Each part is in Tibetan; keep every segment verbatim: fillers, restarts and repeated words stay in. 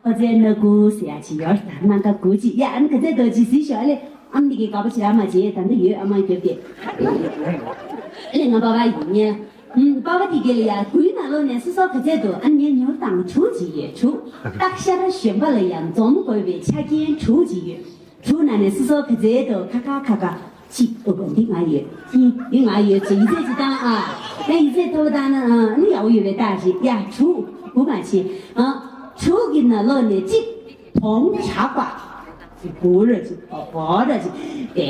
ཁོ་ཚའི་སྣ་ཁུག་ཟེར་ཡ་ཅིག་ཡོད་ད། སྣ་ཁ་ཁུག་ཅིག་ཡ། ཨ་ནི་ག་ཚད་དོ་ཅིག་ཟིག་ཤོག་ཨ་ལེ། ཨམ་འདི་གི་དགའ་པོ་བྱེད་ཡ་མ་བྱེད་ད་འདི་ཡོད། ཨ་མ་རྒྱབ་སྟེ་ཨ་ལེ། ང་པ་ཕ་ཡིན་ཉེ། ཨུམ། པ་ཕ་དེ་ག་ལ་ཡ་གུའི་ནང་ལོགས་ནས་སོ་སོ་ག་ཚད་དོ། ཨ་ནི་ངས་ཉོ་དང་དྲུག་ཅིག་ཡོད་དྲུག་སྟག་ཤར་གཞོན་པ་ལ་ཡ་འཛོམས་དགོས་པའི་ཆ་རྐྱེན་དྲུག་ཅིག་ཡོད། དྲུག་ནང་ནས་སོ་སོ་ག་ཚད་དོ། ཁ་ཁ་ཁ་ཁ། གཅིག་ཨོ་འདི་ང་ཡོད། གཉིས་འདི་ང་ཡོད་ཅེས་ཡིག་ཚད་ཅིག་བཏང་ཨ། ད་ཡིག་ཚད་མཐོ་པོ་བཏང་ན་ཨ་ནི་ཡག་པོ་ཡོད་པའི་རྟགས་ཤིག་ཡ། དྲུག་དགུ་མ་བྱེད་ཨ། དྲུག་གི་ནང་ལོགས་ནས་གཅིག་དོང་གྲགས་པ། གུ་ར་ཅིག་བ་བ་ར་ཅིག་དེ།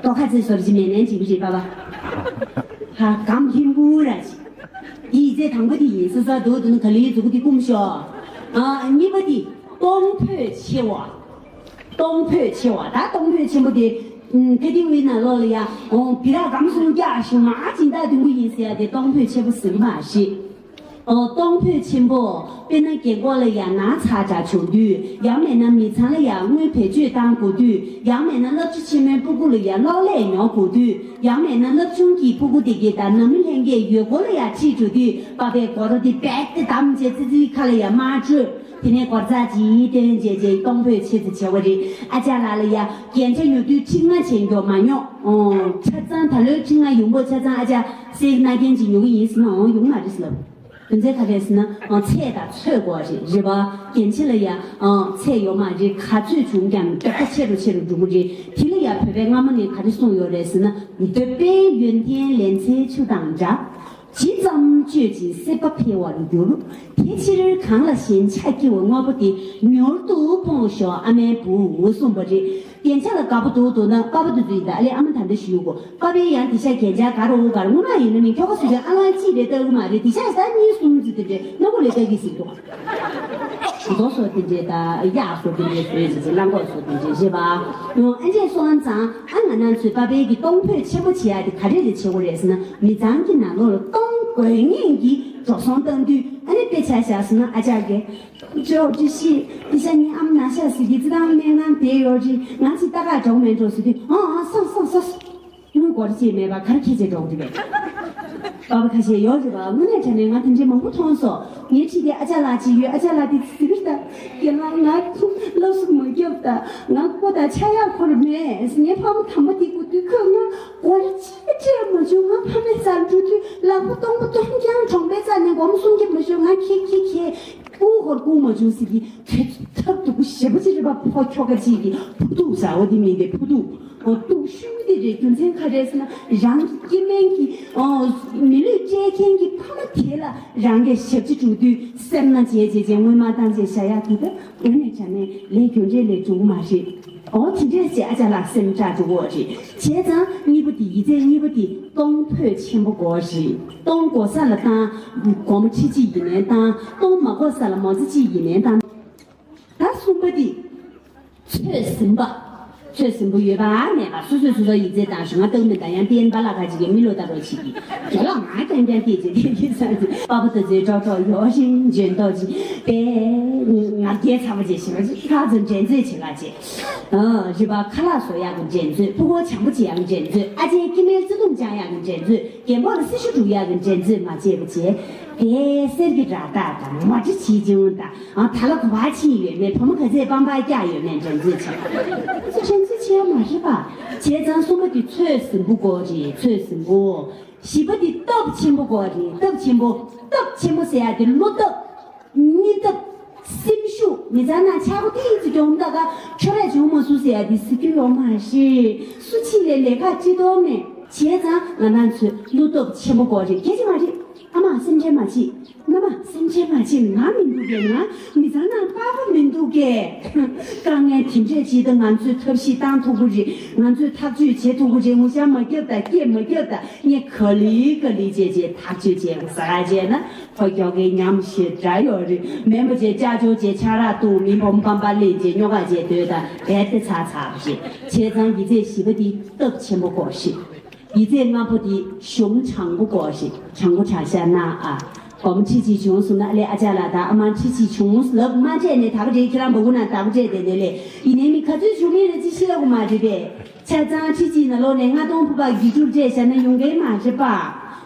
ཏོ་ཁ་ཚེ་སོར་ཅིག་མེད་ནན་ཅིག་རེད་པ་བ། ཧ་གམ་ཧིན་གུ་ར་ཅིག་ཡིག་ཚད་དང་པོ་དེ་ཡིན། ས་ས་དུ་དུ་ནི་ག་ལེ་ཡི་མཛུ་གུ་དེ་བསྐུམ་ཤོག་ཨ། གཉིས་པ་དེ་གཏོང་ཕོད་ཆེ་བ། གཏོང་ཕོད་ཆེ་བ། ད་གཏོང་ཕོད་ཆེན་པོ་དེ། ཨུམ། ཐེ་ཐེ་བའི་ནང་ལོགས་ལ་ཡ། ཨོ་བི་རག་སྒམ་གསུམ་རྒྱག་ཞུ་མ་སྦྱིན་བདག་དུང་གུ་ཡིན་ཟེར་ཡ་དེ་གཏོང་ཕོད་ཆེན་པོ་ཟེར་གི་མ་རེད། ཨོ་གཏོང་ཕོད་ཆེན་པོ། དཔེར་ན་རྒན་འཁོགས་ལ་ཡ་ན་ཚ་འདྲ་བྱུང་དུས། ཡང་མེད་ན་མི་ཚང་ལ་ཡ་དངུལ་བེད་སྤྱོད་བཏང་དགོས་དུས། ཡང་མེད་ན་སློབ་གྲྭ་ཆེན་མོའི་སྤུ་གུ་ལ་ཡ་གློག་ཀླད་ཉོ་དགོས་དུས། ཡང་མེད་ན་སློབ་ཆུང་གི་སྤུ་གུ་དེ་གའི་ད་ནང་མི་ལྷན་རྒྱས་ཡོད་སྒོ་ལ་ཡ་ཁྲིད་འགྲོ་དུས། པ་ཕའི་སྒོ་ར་དེ་རྦད་དེ་བསྡམས་བྱས་ཙི་ཙིའི་ཁ་ལ་ཡ་མ་སྤྲོད། དེ་ནས་སྒོར་རྩ་གཅིག་བཏོན་བྱས་རྗེས་གཏོང་ཕོད་ཆེ་ཙམ་བྱེད་པ་རེད། ཨ་ཅག་ལགས་ལ་ཡ་རྒྱན་ཆ་ཉོ་དུས་ཁྲི་ལྔ་བྱས་མགྱོགས་མ་ཉོ། ཨོ། ཆ་ཚང་ད་ལོའི་ཁྲི་ལྔ་ཡོང་སྒོ་ཆ་ཚང་ཨ་ཅག་སེག་ན་རྒྱན་གཅིག་ཉོ་གི་ཡིན་ཟེར་ན། ཨོ་ཡོང་མ་རེད་ཟེར་ལབ། དོན་ཚན་ག་རེ་ཟེར་ན། ཨོ་ཚད་དང་ཚོད་དགོས་རེད། རེད་པ། རྒྱན་ཆ་ལ་ཡ་ཨོ་ཚད་ཡོད་མ་རེད། ག་ཚོད་བྱུང་ཀྱང་འདོད་པ་ཆེ་རུ་ཆེ་རུ་འགྲོ་གི་རེད། དེ་ལ་ཡ་བོད་པའི་སྔ་མོ་ནས་ག་རེ་གསུངས་ཡོད་རེད་ཟེར་ན། འདོད་པའི་ཡོན་ཏན་ལན་ཚྭའི་ཆུ་དང་འདྲ། ཇི་ཙམ་སྤྱོད་ཅིང་སྲེད་པ་འཕེལ་བར་འགྱུར། དེ་ཕྱིར་གང་ལ་ཞེན་ཆགས་སྐྱེ་བའི་དངོས་པོ་དེ་མྱུར་དུ་སྤོངས་ཤོག་ཨ་མའི་བུ་གསུངས་པ་རེད། རྒྱན་ཆ་ལ་དགའ་པོ་འདུག་འདུག་ན་པ་ཕ་དེ་ཚོ་ཡིན་ད་ཨ་ལེ། ཨ་མ་ད་འདྲ་ཞུ་གོ། པ་ཕའི་ཡང་དེ་ཤ་རྒྱན་ཆ་ག་རུ་ག་རུ་སྔོན་མ་ཡིན་ན་མི་ཁྱོ་ག་སུ་ཡང་ཨ་ལང་གཅིག་རེ་ལྟ་གི་མ་རེད། དེ་ཤ་ཟ་གཉིས་གསུམ་ཙི་དེ་འདྲས་སྣ་བུ་ལས་ལྟ་གི་ཟིག་འདུག་རྡོ་སོ་དེ་འདྲས་དང་གཡག་སོ་དེ་འདྲས་བཟོས་ཟིག་ཟིག་གླང་གོག་སོ་དེ་འདྲས་རེད་པ། ཨ་འདྲས་སོང་ཙང་ཨ་ང་རང་ཚོས་པ་ཕའི་གི་གཏོང་ཕོད་ཆེན་པོ་བྱེད་ཡ་དེ་ག་རེ་རེད་བྱེད་དགོས་རེད་ཟེར་ན། མི་ཚང་གི་ནང་ལོགས་ལ་གཏོང་དགོས་ངེས་ཀྱི་འགྲོ་སོང་བཏང་དུས། ཨ་ནི་དཔེ་ཆ་བཞག་ཟེར་ན་ཨ་ཅག་གིས། ཇོ་ཇི་ཤི། དེ་ཤ་ངའི་ཨམ་ན་ཤ་ཟིག་གི་ཙི་ཏང་སྨན་ཁང་བསྡད་ཡོད་རེད། ང་ཅིག་ལྟ་ག་འགྲོ་མེད་འགྲོ་ཟེར་དུས། ཨང་ཨང་སོང་སོང་སོང་། དངུལ་སྒོར་གཅིག་མེད་པ་ག་རེ་ཁྱེད་ཚོས་འགྲོ་གི་རེད། པ་ཕ་ཁ་ཤས་ཡོད་རེད་པ། དངོས་གནས་དྲང་གནས་ང་དེ་འདྲའི་མང་པོ་མཐོང་སོང་། ངའི་འཁྲིས་དེ་ཨ་ཅག་ལགས་གཅིག་ཡོད། ཨ་ཅག་ལགས་དེ་ཟི་གི་ད། རྒན་ལགས་ང་སློབ་གསོ་མ་རྒྱབ་ད། ང་ཁོ་ད་ཆ་ཡག་ཁོར་མེད། ངའི་ཕ་མ་དམ་པ་དེ་གོ་དུས་ཁོས་ང་སྒོར་གཅིག་སྤྲད་མ་བྱུང་། ང་ཕ་མའི་རྩར་འགྲོ་དུས་ལག་པ་སྟོང་པ་སྟོང་རྐྱང་གྲོང་པའི་རྩ་ནས་སྒོར་མོ་སུམ་བརྒྱ་མ་བྱུང་། ང་ཁེ་ཁེ་ཁེ། སྐུ་འཁོར་སྐུ་མ་བྱུང་ཟེར་གི། ཐབས་སྡུག་པོ་ཞེ་པོ་ཅིག་རེད་པ། ཕོ་ཁྱོ་ག་ཅིག་གི་ཕོ་ཐུག་ཟ་འོ་དེ་མིན་ཏེ་ཕོ་ཐུག་ཨོ་སྡུག་ཤོས་དེ་རེད། རྒྱུ་མཚན་ག་རེ་ཟེར་ན། རང་གི་སྐྱེ་དམན་གྱི་ཨོ་མི་ལུས་སྤྲད་མཁན་གྱི་ཕ་མ་དེ་ལ་རང་གིས་ཞབས་ཕྱི་སྒྲུབ་དུས་སེམས་ནང་བྱས་བྱས་བྱས་དངུལ་མ་བཏང་བྱས་བཞག་ཡག་དེ་ད་དངོས་གནས་དྲང་གནས་ལས་རྒྱུ་འབྲས་ལས་འགྲོ་གི་མ་རེད། ཨོ་དེ་འདྲས་བྱས་ཨ་ཅག་ལགས་སེམས་སྐྲག་འགྲོ་གི་རེད། བྱས་ཙང་གཉིས་པ་དེ་ཡིག་ཚད་གཉིས་པ་དེ། གཏོང་ཕོད་ཆེན་པོ་དགོས་རེད། གཏོང་དགོས་ས་ལ་བཏང་། སྒོར་མོ་ཁྲི་གཅིག་ཡིན་ནའི་བཏང་། གཏོང་མ་དགོས་ས་ལ་མོ་ཙི་གཅིག་ཡིན་ནའི་བཏང་། ད་གསུམ་པ་འདི། ཚོད་ཟིན་པ། ཚོད་ཟིན་པོ་ཡོད་པ་མེད་པ། སོ་སོས་སོ་སོ་ཡིག་ཚད་བཏང་ཞུ། ང་སྟག་མི་ད་ཡང་བསྟན་པ་ལ་ཁ་ཅིག་གིས་མི་ལོ་ལྟ་རོགས་བྱེད་ཀྱི། རྒྱ་ལག་ང་རྐྱང་རྐྱང་བལྟས་བྱེད་ཀྱི་ཡིན་ས་རེད། པ་ཕ་ད་ཚོད་ཀྲོག་ཀྲོག་ཡོད་ཤིང་འཇོན་ཏོག་ཅིག་པས། ང་རྒྱལ་ཚ་བ་བྱེད་ཞིང་ཁ་ཚོད་འགྲན་རྩོད་བྱེད་ལ་བྱེད། རི་བ་ཁ་ལག་བཟོ་ཡག་གི་འགྲན་རྩོད། ཕྲུ་གུ་བྱང་པོ་བྱེད་ཡག་གི་འགྲན་རྩོད། ཨ་ཅེ་སྐྱེ་དམན་བརྩེ་དུང་བཅང་ཡག་གི་འགྲན་རྩོད། རྒན་པོ་ལ་སྲི་ཞུ་སྒྲུབ་ཡག་གི་འགྲན་རྩོད་མ་བྱས་པ་བྱས། དེ་གསེར་གྱི་ར་བཏགས་དང་མ་འདྲི་བྱེད་ཅུང་དང་། ཨ་ད་ལ་གོ་བ་ཕྱིན་ཡོད་མེད། བུ་མོ་ག་ཚད་པང་པར་བཀྱག་ཡོད་མེད་འགྲན་རྩོད་བྱེད། ཚོ་འགྲན་རྩོད་བྱེད་ཡ་མ་རེད་པ། བྱས་ཙང་གསུམ་པ་དེ་ཚོད་ཟིན་པོ་དགོས་རེད། ཚོད་ཟིན་པོ། བཞི་པ་དེ་སྟབས་ཆེན་པོ་དགོས་རེད། སྟབས་ཆེན་པོ། སྟབས་ཆེན་པོ་ཟེར་ཡ་དེ་བློ་སྟབས། གཉིད་སྟབས། སེམས་ཤུགས། མི་ཚང་ན་ཆག་སྒོ་ཏིག་ཙི་གྱོང་ད་ག་ཁྱོད་རས་བྱུང་མ་སུ་ཟེར་ཡ་དེ་ཟེར་རྒྱུ་ཡོད་མ་རེད། སུ་ཕྱི་ལས་ལས་ཀ་ཅི་ཏོ་མེད། བྱས་ཙང་ང་རང་ཚོས་བློ་སྟོབས་ཆེན་པོ་དགོས་རེད། སྐད་ཆ་མ་རེད། ཨ་མ་སེམས་ཁྲལ་མ་བྱེད། མནའ་མ་སེམས་ཁྲལ་མ་བྱེད། ང་མི་འདུག་གས། ང་མི་ཚང་ན་པ་ཕ་མི་འདུག་གས། དཀའ་ངལ་དེ་འདྲས་ཅིག་ད་ང་ཚོས་ཐབས་ཤེས་བཏང་ཐུབ་ཀྱི་རེད། ང་ཚོས་ཐག་གཅོད་བྱེད་ཐུབ་ཀྱི་རེད། ངུ་ཤ་མ་རྒྱབ་དང་སྐད་མ་རྒྱབ་དང་། ངས་ག་ལེ་ག་ལེ་བྱས་བྱས་ཐག་གཅོད་བྱས་དགོས་ཟེར་བྱས་ན། ཁོ་ཁྱོ་གའི་ཉམས་ཞེ་དྲག་ཡོད་རེད། མེད་པ་བྱས་ཅག་ཅོག་བྱས་ཆང་རག་བཏུང་། མི་བུ་མོ་སྐམ་པ་ལེན་བྱས་རྙོག་ག་བྱས་སྡོད་དང་། རྦད་དེ་ཚར་ཚར་བ་རེད། བྱས་ཙང་ཡིག་ཚད་བཞི་པ་འདི་སྟབས་ཆེན་པོ་དགོས་ཤིག་ཡིག་ཚད་ལྔ་པོ་འདི་གཞུང་དྲང་པོ་དགོས་ཤིག་དྲང་པོ་དྲང་བཞག་གནང་ཨ། སྒོར་མོ་ཁྲི་གཅིག་བྱུང་སོང་ན་ཨ་ལེ་ཨ་ཅག་ལགས་དང་ཨ་མ་ཁྲི་གཅིག་བྱུང་ལབ་མ་བྱས་ནས་ད་ག་རེད། ཁྱེད་རང་སྦུག་ན་ད་ག་རེད་དེ་ནས་ལས་ཡིན་ནའི་མི་ག་ཚོད་བྱུང་མིན་རེ་ཅི་ཤེས་ཡོད་མ་རེད་པས། ཆ་ཚང་ཁྲི་གཅིག་ནང་ལོགས་ནས་ལྔ་སྟོང་ཕུད་པ་བརྒྱད་ཅུ་སྤྲད་བཞག་ན་ཡོང་གི་མ་རེད་པ།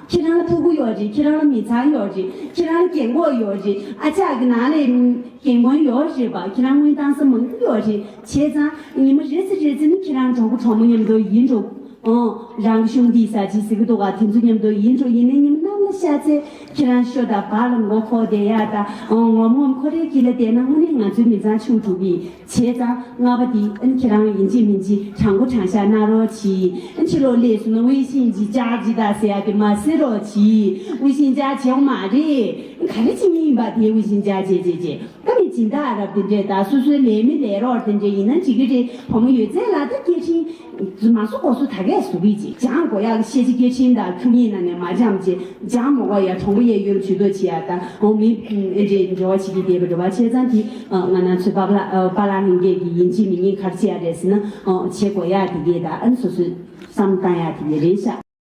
ཁྱེད་རང་ལ་ཕྲུ་གུ་ཡོད་རེད། ཁྱེད་རང་ལ་མི་ཚང་ཡོད་རེད། ཁྱེད་རང་ལ་རྒན་གོག་ཡོད་རེད། ཨ་ཅག་གི་ནང་ལ་རྒན་རྒོན་ཡོད་རེད་པ། ཁྱེད་རང་དངུལ་བཏང་ས་མང་པོ་ཡོད་རེད། བྱས་ཙང་ཉི་མ་རེ་ཚེ་རེ་ཚེ་ནི་ཁྱེད་རང་གྲོགས་པོ་གྲོགས་མོ་མཉམ་དུ་ཡིན་འགྲོ། ཨོ། རང་གི་གཞུང་འདི་ས་ཅི་ཟེར་གི་འདུག་ག་དེ་ཚོ་མཉམ་དུ་ཡིན་འགྲོ། ཡིན་ནའི་ཉི་མ་གནམ་ལ་ཤར་ཚེ་ཁྱེད་རང་ཤོ་དང་བག་ལ་མགོ་འཁོར་བསྡད་ཡག་དང་། ཨོ། ངོམ་ངོམ་ཁོ་རའི་དཀྱིལ་ལ་བསྡད་ན་དངོས་གནས་ང་ཚོའི་མི་ཚང་ཆུང་དྲུག་གི། བྱས་ཙང་ལྔ་པ་འདི་ཨན་ཁྱེད་རང་ཡིན་གཅིག་མིན་གཅིག་དྲང་པོ་དྲང་བཞག་གནང་རོགས་གྱིས། ཨན་ཕྱི་ལོགས་སླེབས་སོང་ན་微信ཅིག་加一下ཟེར་ཡག་དེ་མ་ཟེར་རོགས་གྱིས། 微信加བྱེད་འོང་མ་རེད། ཨན་ག་རེ་བྱེད་ངེས་ཡིན་པ་དེ་微信加བྱེད་བྱེད་བྱེད། ད་མི་སྦྱིན་བདག་རབ་དེ་འདྲས་ད་སོ་སོའི་ལས་མི་ལས་རོགས་དེ་འདྲས་ཡིན་ན་འགྲིག་གི་རེད། བུ་མོ་ཡོད་ཚད་ལ་ད་སྐད་འཕྲིན་མ་བཟོ་གོ་སོ་ད་གས་བཟོ་གི་ཅིག་སྦྱང་དགོས་ཡག་ཤེས་བྱ་སྐད་འཕྲིན་དང་ཁྱུག་གཉིས་ནང་ནས་མ་སྦྱངས་ཅིག་སྦྱང་མོ་ག་ཡ་གྲོང་པ་ཡས་ཡོད་ཇུས་གཏོགས་བྱེད་ཡ་ད་འོ་མི་ཨེ་འདྲས་འབྲེལ་བ་བྱེད་ཀྱི་བསྡད་པ་འགྲོ་བ་བྱས་ཙང་དེ་ང་རང་ཚོའི་པཱ་ལགས་པཱ་ལགས་ལྷན་རྒྱས་ཀྱི་ཡིན་གཅིག་མིན་གཉིས་ག་རེ་བྱེད་ཡ་རེད་ཟེར་ན་བྱེད་དགོས་ཡ་དེ་གས་ད་ཨན་སོ་སོས་བསམ་བཏང་ཡ་དེ་གས་རེད་ཤག